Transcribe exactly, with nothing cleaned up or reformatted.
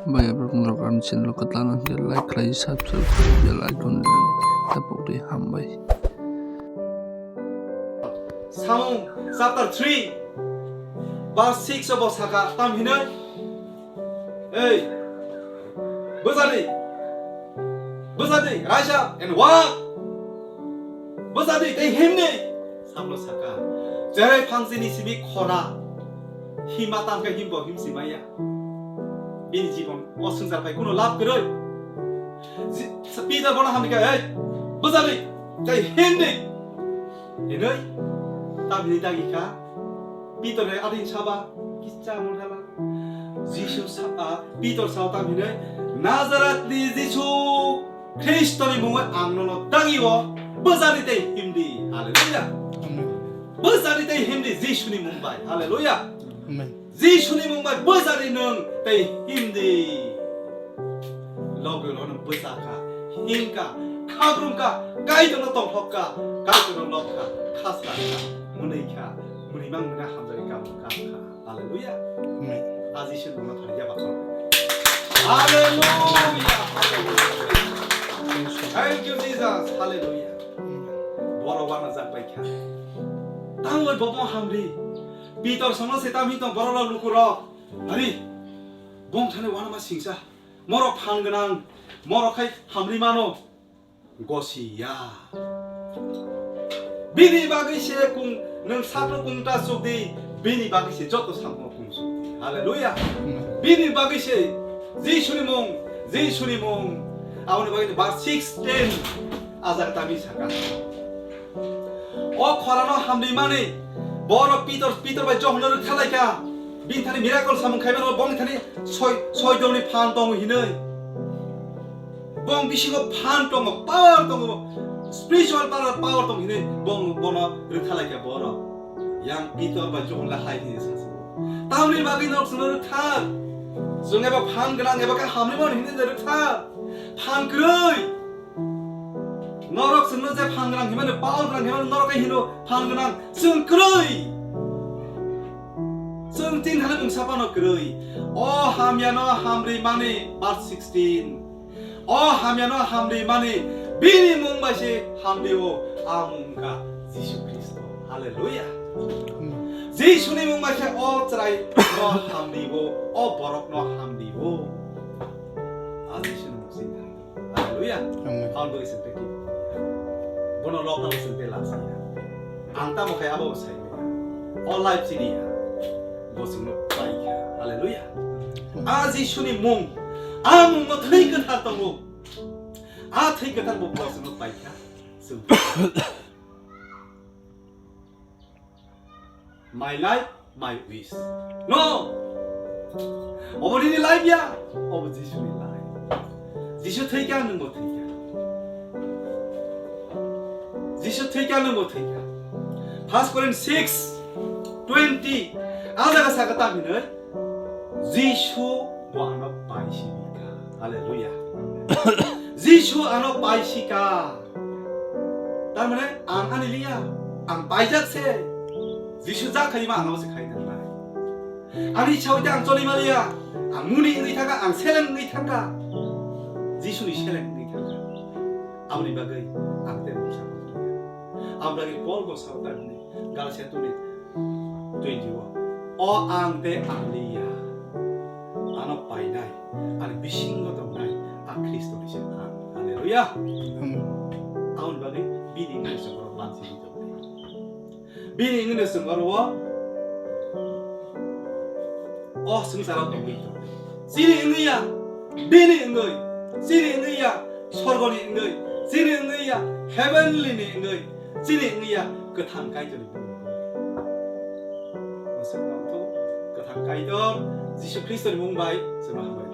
Bai abrok norok ani channel kwtal wngkhe like khlai, subscribe khlai, bell icon nani tapok di, hambai. Samung chapter three verse six o bo saka tam hinwi, "Ei, bwsadi, bwsadi, rise up and walk. Bwsadi tei himdi." Samlo saka, "Cherai phangsini simi khora hima tamkhe himbo himsi maya." Bini jibon o swngchar bai kuno lab kwrwi. Ji-, Peter bono hamni kha, "Ei, bwsadi tei himdi." Hinwi tamni dagi kha. Peter ni adin saba kicha munghala. Jisu sa-, a, Peter sao tam hinwi, "Nazaretni Jisu Khristoni mungwi ang nono dagi o bwsadi tei himdi." Hallelujah. Amen. Bwsadi tei himdi Jisuni mung bai. Hallelujah. Amen. Jisuni mung bai bwsadi nwng tei himdi. Logi lono bwsa kha, him kha, khabrung kha, Kaitorno tongthok kha, Kaitorno lok kha, khasra kha, mwnwi kha, mwnwi mang mwnwi hamjagwi kha, kha, kha. Hallelujah. Amen. Aji sin mungno thani ya baksa. Hallelujah. Hallelujah. Thank you, Jesus. Hallelujah. Borok wana jak bai kha. Tangwi bobo hamri. Pitor sono se tam hitong borok lukurok. Hari. Bong thani wana ma singsa. Morok phan gwnang, morok khai hamri mano. Gosi ya. Bini bagwi se kung, nwng sakno kung ta chuk di, bini bagwi se joto sakno kung chuk di. Hallelujah. Amen. Bini bagwi se Jisuni mung, Jisuni mung. Aboni bagwi verse sixteen ajak tami saka. O khorano hamri mani, borok Pitor, Pitor bai Johonno rwkha lai kha. Bini thani miracle samung khaimano, bongni thani soi, soidongni phan tongo hinwi. Bong bisingo phan tongo, power tongo, spiritual power, power tongo hinwi bong, bono rwkha lai kha borok. Yang Pitor bai Johon le hai hinwi sa se. Tamni bagwi norok chwngno rwkha? Chwng eba phan gwnang eba khe hamri mani hinwi rwkha? Phan kwrwi. Norok chwngno je phan gwnang hinmano, power gwnang hinmano, norok khe hino phan gwnang. Chwng kwrwi. Chwng tin thani mungsa phano kwrwi. O hamyano hamri mani, verse sixteen. O hamyano hamri mani, bini mung bai se hamri o, a mung wngkha Jisu Khristo. Hallelujah. Jisuni mung bai se o chwrai no hamri o, o borok no hamri o. A Jisuni mung sing thani. Hallelujah. Amen. Ang bagwi se teki. Bono lok nang se te la sa ya. Ang tamo khai abo sai. O life chini ya. Bo sung no pai ya. Hallelujah. A Jisuni mung. A mung no thwi kwthar tongo. A thwi kwthar bo bo sung no pai ya. Sung. My life, my wish. No! Obo nini life ya, obo Jisuni life. Jisu thwikha, nwngbo thwikha. Jisu thwikha, nwngbo thwikha. First Corinthians six twenty. A jaga sakha tam hinwi, Jisu bo ano paisika. Hallelujah. Jisu ano paisika. Tar mane ang ani liya, ang paijak se. Jisu jak khai ma ano se khai nang nai. Ani sawi ang choli ma liya, ang muni wngwi thangkha, ang seleng wngwi thangkha. Jisu ni seleng wngwi thangkha. Aboni bagwi ang te mungsa. Aboni bagwi Paul bo sao ta hwnwi. Galatia two ni twenty-one. O ang tei ang liya. Ano painai, ani bisingo tongnai, a Khristo ni se ang. Hallelujah. Amen. Aboni bagwi bini wngwi chwng oro bansi di tongnai. Bini wngwi chwng oro o, o swngcharo tongwi tongnai. Chini wngwi ya, bini wngwi, chini wngwi ya, sorgoni wngwi, chini wngwi ya, heavenly ni wngwi. Chini wngya kwthang Kaitorni mung. Mwswk nangthok, kwthang Kaitor Jisu Khristoni mung bai chwngno hambai.